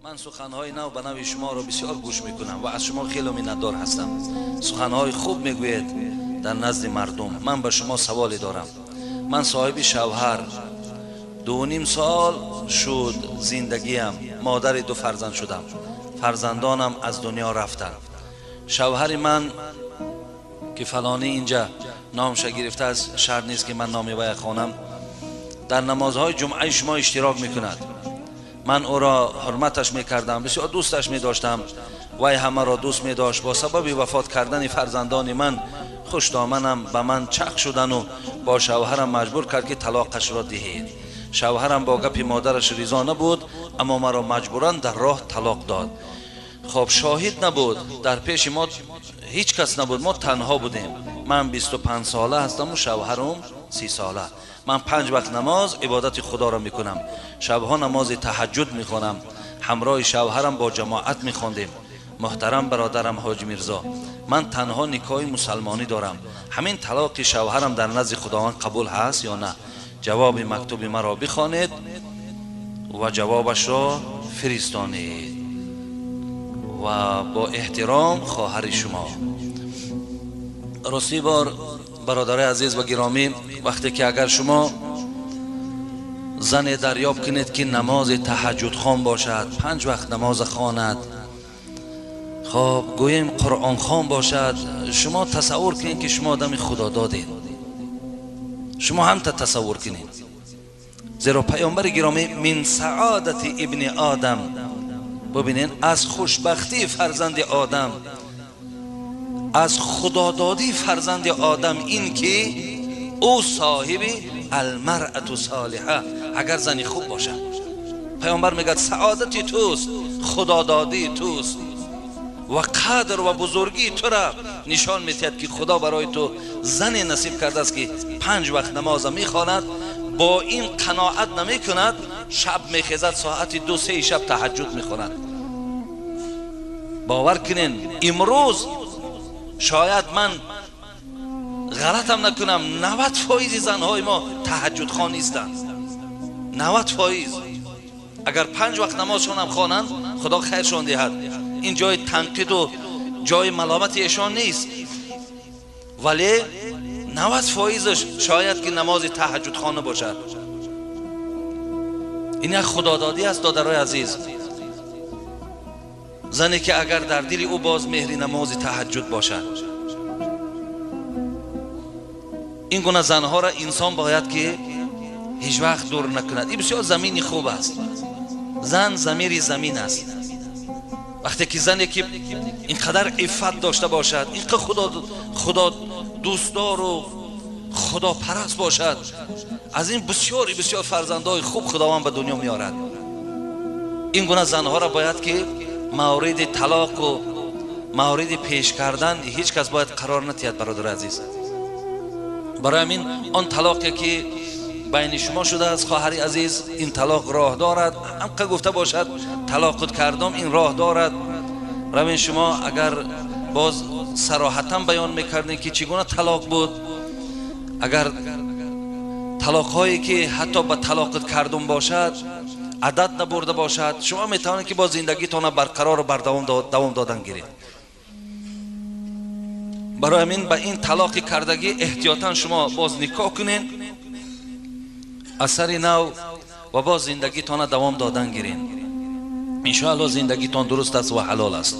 Ман суханҳои нав ба нави шуморо бисёр гӯш мекунам ва аз шумо хеле миннатдор ҳастам. Суханҳои хуб мегӯед дар назди мардум. Ман ба шумо саволе дорам. Ман соҳиби шавҳар 2.5 сол шуд зиндагиям, модари 2 фарзанд шудам. Фарзандонам аз дунё рафтанд. Шавҳари ман ки фалонӣ инҷа номша гирифтааст, шарт нест ки ман номи вай хонам, дар намозҳои ҷумъаи шумо иштирок мекунад. Ман ӯро ҳурматаш мекардам, бисёр дӯсташ медоштам, вай ҳамаро дӯст медошт. Бо сабаби вафот кардани фарзандони ман хушдоманам ба ман чақ шудану бо шавҳарам маҷбур кард ки талоқашро диҳед. Шавҳарам бо гапи модараш ризо набуд, аммо маро маҷбуран дар роҳ талоқ дод. Хоб шоҳид набуд, дар пеши мо ҳеҷ кас набуд, мо танҳо будем. Ман 25 сола ҳастаму шавҳарам 30 сола. Ман 5 вақт намоз ибодати худоро мекунам, шабҳо намози таҳаҷҷуд мехонам, ҳамроҳи шавҳарам бо ҷамоат мехондем. Муҳтарам бародарам Ҳоҷи Мирзо, ман танҳо никоҳи мусалмонӣ дорам. Ҳамин талоқи шавҳарам дар назди Худованд қабул ҳаст ё на? Ҷавоби мактуби маро бихонед ва ҷавобашро фиристонед. Ва бо эҳтиром хоҳари шумо. Рости бор бародари азиз ва гиромӣ, вақте ки агар шумо зане дарёб кунед ки намози таҳаҷҷудхон бошад, 5 вақт намоз хонад, хоб гӯем қуръонхон бошад, шумо тасаввур кунед ки шумо одами худододед. Шумо ҳамта тасаввур кунед, зеро паёмбари гиромӣ мин саодати ибни одам, бубинед, аз хушбахтии фарзанди одам, аз худододии фарзанди одам ин ки ӯ соҳиби алмаръату солиҳа, агар зани хуб бошад. Паёмбар мегӯяд саодати туст, худододии туст ва қадр ва бузургии тура нишон медиҳад ки Худо барои ту зане насиб кардааст ки 5 вақт намоза мехонад, бо ин қаноат намекунад, шаб мехезад соати 2-3 шаб таҳаҷҷуд мехонад. Бовар кунед, имрӯз шояд ман ғалатам накунам, 90% занҳои мо таҳаҷҷудхон нестанд. 90%. Агар 5 вақт намозшонам хонанд, Худо хайршон диҳад. Ин ҷои танқиду ҷои маломати эшон нест, вале 90%-ш шояд ки намози таҳаҷҷудхон набошад. Ин як худододӣ аст, додарои азиз. Зане ки агар дар дили ӯ боз меҳри намози таҳаҷҷуд бошад, ин гуна занҳоро инсон бояд ки ҳеҷ вақт дур накунад. Ин бисёр замини хуб аст. Зан замири замин аст. Вақте ки зане ки ин қадар иффат дошта бошад, ин қадар худо дӯстдору худопараст бошад, аз ин бисёри бисёр фарзандҳои хуб Худованд ба дунё меорад. Ин гуна занҳоро бояд ки мавриди талоқу мавриди пеш кардан ҳеҷ кас бояд қарор натиҳад, бародари азиз. Барои ҳамин он талоқе ки байни шумо шудааст, хоҳари азиз, ин талоқ роҳ дорад. Ҳамқа гуфта бошад талоқут кардам, ин роҳ дорад. Равин шумо агар боз сароҳатан баён мекардем ки чӣ гуна талоқ буд, агар талоқҳое ки ҳатто ба талоқут кардум бошад, адад набурда бошад, шумо метавонед ки боз зиндагитонро барқарору давом додан гиред. Барои ҳамин ба ин талоқи кардагӣ эҳтиётан шумо боз никоҳ кунед, асари нав ва боз зиндагитонро давом додан гиред. Иншоалло зиндагитон дуруст аст ва ҳалол аст.